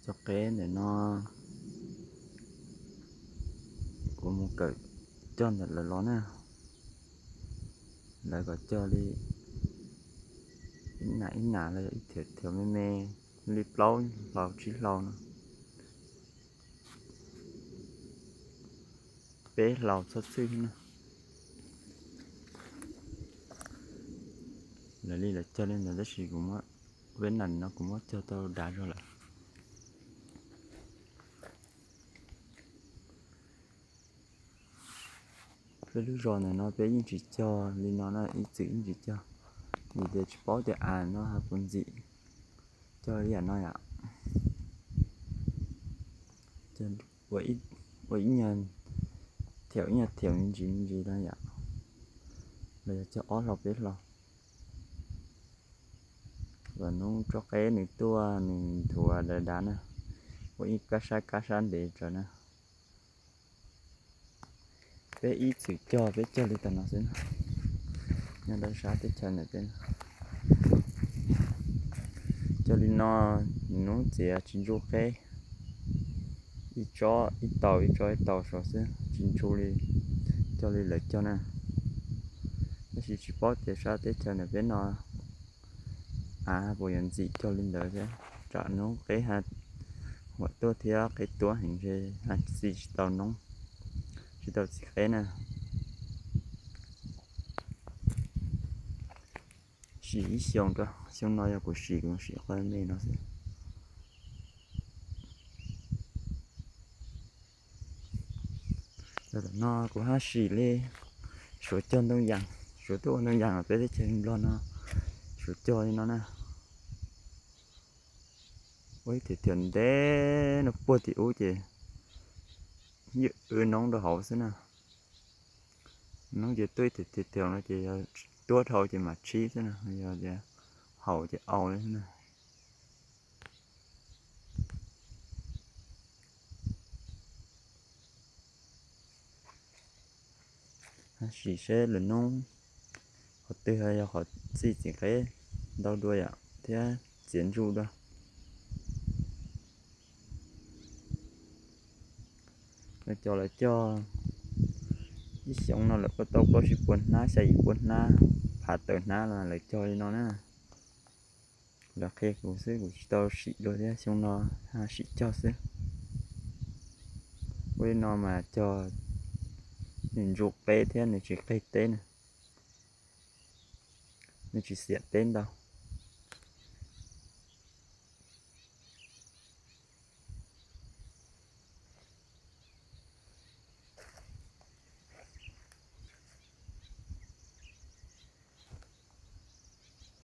Cov qeb ntawm no kuv mus kawm cog ntawm lawv los na. Lawv kom cog li ib nas ib nas los yog ib thiav thiav me me, li plaub hlau tsib hlau no, peb hlau txhob txwj na. Lawv li lawv cog li ntawd tab sis kuv muab, peb nas no kuv muab cog tau dav zog lawm. Peb lub zos ntawm no peb yeej tsis cog li no na, ib txwm yeej tsis cog, vim tias tsis paub tias av no ho puas ntxim cog li yam no yom. Ua ib nyuag thiaum ib nyuag thiaum me ntsis me ntsis no yom, los yog cog ob hlau peb hlau. Lwm hnub tsob qeb nws tuaj nws nthuav dav dav na, ua ib kab sab kab sab ntev tsawv na. Peb ib txwm cog peb cog li tam no xwb na. Nyob rau sab teb chaws ntawm peb no, cog li no, hnub txiav tsis ntsuj qeb, ib tsob ib taus ib tsob ib taus saud xwb tsis ntsuj li, cog li lawv cog na. Tab sis tsis paub tias sab teb chaws ntawm peb no av puas yuav ntxim cog li ntawd thiab, tsam hnub qeb ha huam tuaj thiab qeb tuab heev ntshe ha txi tsis tau noob, tsis tau txiv qeb na. Sim ib xyoos rau, xyoo no yog kuv sim kuv sim qhov me no xwb. Tam no kuv haj sim li suav cog ntoo yas, suav tuaj ua ntoo yas peb teb chaws Nplog no, suav cog li no na. Ua ib thiav thiav ntev no puag tim ub ces ywm noob rau hauv xwb na. Noob ces tuaj ib thiav thiav no ces yog tuab dhau ces mam tshib xwb na, yog tias haum ces au li xwb na. Sim seb lwm hnub qhov twg yog qhov txi txiv qeb ntau dua yom thiab txiav ntsuj dua. Lawv cog lawv cog ib xyoos no lawv kuj tau plaub tsib puas hnab xya yim puas hnab phav tawm hnab los lawv cog li no na. Lawv qhia kuv xwb kuv tsis tau sim dua thiab, xyoo no sim cog xwb. Ua li no mas cog nws ntsuj qeb thiab nws tsis qeg teb na, nws tsis xiam teb ntau.